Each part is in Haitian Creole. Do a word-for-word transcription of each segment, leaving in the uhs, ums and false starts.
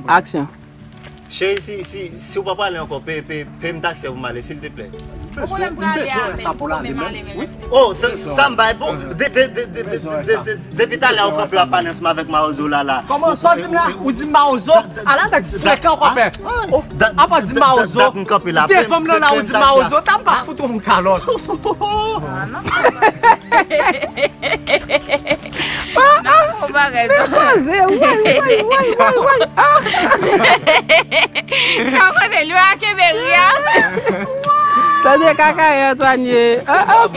Aksyon. Cheri, si, si, si w pa prale ankò, pe, pe, pe m taksi pou m ale, silteplè. Ou konnen m prale a, men ou konnen m ale, men lè fini. Oh, sa, sa m bay pou de, de, de, de, de, de, de, depi talè ou kanpe w ap pale ansanm avèk mawozo la, la. Kòman sa w di m la? Ou di m mawozo? Ala nèg frekan w konpè. Apa di mawozo? De fanm nan la ou di mawozo, ta m pa fout ou yon kalòt. Nan fon bagay tou. Koze, woy, woy, woy, woy, woy. Ah. Sa kote li a kenbe ri a. Tande kaka e Antoine ye. Ah, ah.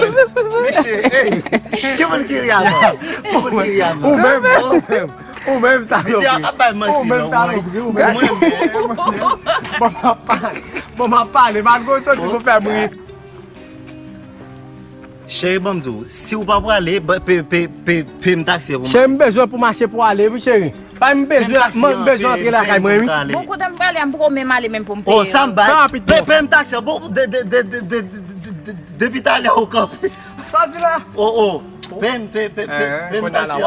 Mesye, hey, ki moun ki ri a la? Ki moun ki ri a la? Ou menm, ou menm. Ou menm salopri. Ou menm salopri, ou menm. Bon, m ap pale. Bon, m ap pale. Malgre w soti pou fè m ri. Cheri, ban m di w, si w pa prale, pe, pe, pe, pe m taksi pou m ale. Cheri, m bezwen pou mache pou ale, wi, cheri. Pa m bezwen, m bezwen antre lakay mwen, wi. Bon, kote m prale a, m poko menm ale menm pou m peye. Oh, sa m bay. Pe, pe m taksi, bon, de, de, depi talè ou kanpe. Sa w di la? Oh, oh. Pe m, pe, pe, pe, pe m taksi.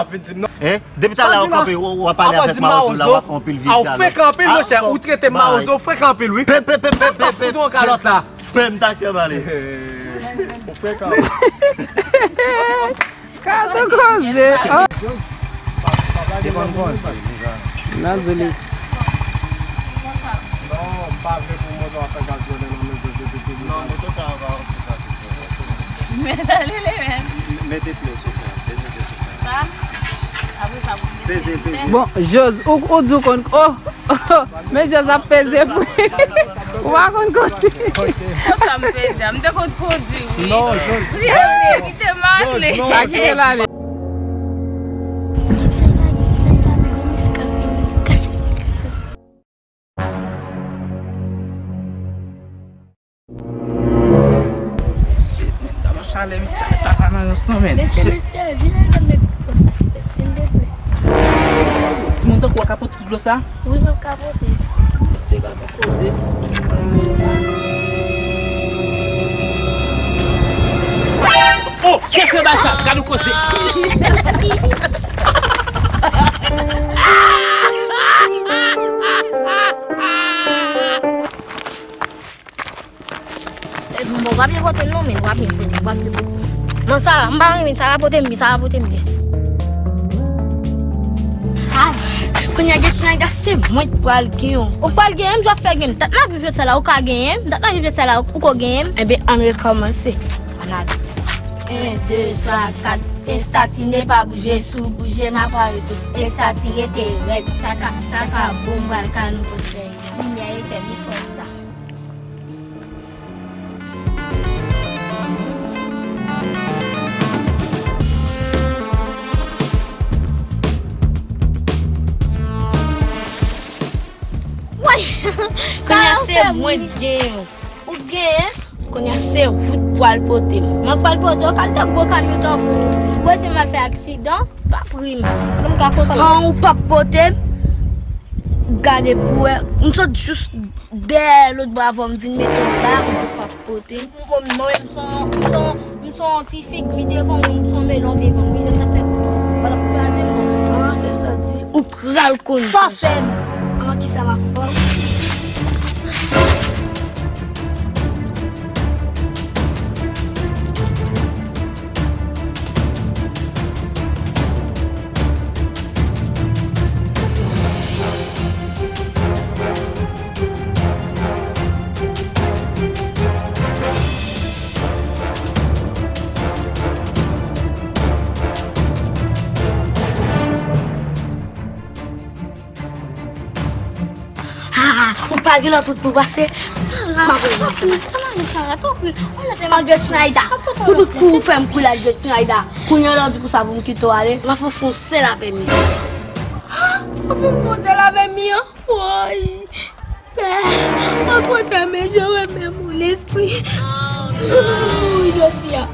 Depi talè ou kanpe, w ap pale avèk mawozo la, w ap fè anpil vye dyalòg. Ou frekan anpil, monchè. Ou trete mawozo frekan anpil, wi. Pe, pe, pe, pe, pe, pe. Fout yon kalòt la. Pè m taksi an pale. Ou frekan. Gade koze. Devan konn. Nan di li. Non, pa vle pou moto a fè gaz vole nan men jodi. Non, moto sa a va. Men ale li menm. Mete pye sou fè. Peze pye sou fè. Sa? Apre sa pou peze, peze. Bon, Jòz, ou, ou di w konn, oh! Men Jòz ap peze pou li. Ou pa konn kote. Konsa m peze, m te konn kondi, wi. Non, Jòz. Wi, wi, kite m ale. Jòz, non. Pa kite l ale. Shit, men, tèlman chalè, misye, chalè sa pa nan yonns non, men. Mesye, mesye, vin adan met dlo sa, silteplè. Timoun tankou w a ka pote tout dlo sa? Wi, m ap ka pote. Mesye, gade yon koze. Oh, kese bay sa, gade yon koze. Bon, w ap byen pote l non, men w ap byen pote, w ap byen pote. Non, sa, m pa renmen sa, va pote m byen, sa, va pote m byen. Ah, kounye a Getrude Naida se mwen k pral genyen w. Ou pral genyen m, sa w ap fè genyen m. Dat n ap viv sa la, ou ka genyen m. Dat n ap viv sa la, ou ko genyen m. Enben, ann rekòmanse. Ann ale. En, de, twa, kat. Estati ne pa bouje, si w bouje, m ap arete w. Estati rete rèd. Taka, taka, boum, pral ka nou konsèy. Limyè etèn, li fè sa. Woy! Kounye a se mwen k genyen w. Ou genyen? Kounye a se ou k pral pote m. Mwen k pral pote w? Kalite gwo kamyon tankou w. Ou panse m al fè aksidan? Pa pri m. Ou ka pote m? An, ou p ap pote m? Gade pou wè. M sot jis dèyè lòt bò avè w, m vin mete w la, ou di w p ap pote m. Mwen, mwen, m se yon, m se yon, m se yon ti fig mi devan w, m se yon melon devan w. Wi, jan m t ap fè pou ou. Ou p ap kraze m non. An, se sa w di. Ou pral konn sa w fè m. An, kisa m ap fè w? Ah, ou pa gen lòt wout pou pase? Sara, pa bezwen fè sa. Sara, tanpri. Malgre Tinaida, pou tout kou ou fè m koule ak Tinaida. Kounye a la ou di konsa pou m kite w ale. M ap fè w fè yon sèl avè m isi. Ah, ou fin fè yon sèl avè m, an? Woy. Antretan, men je remets mon esprit. Wi, jodi a.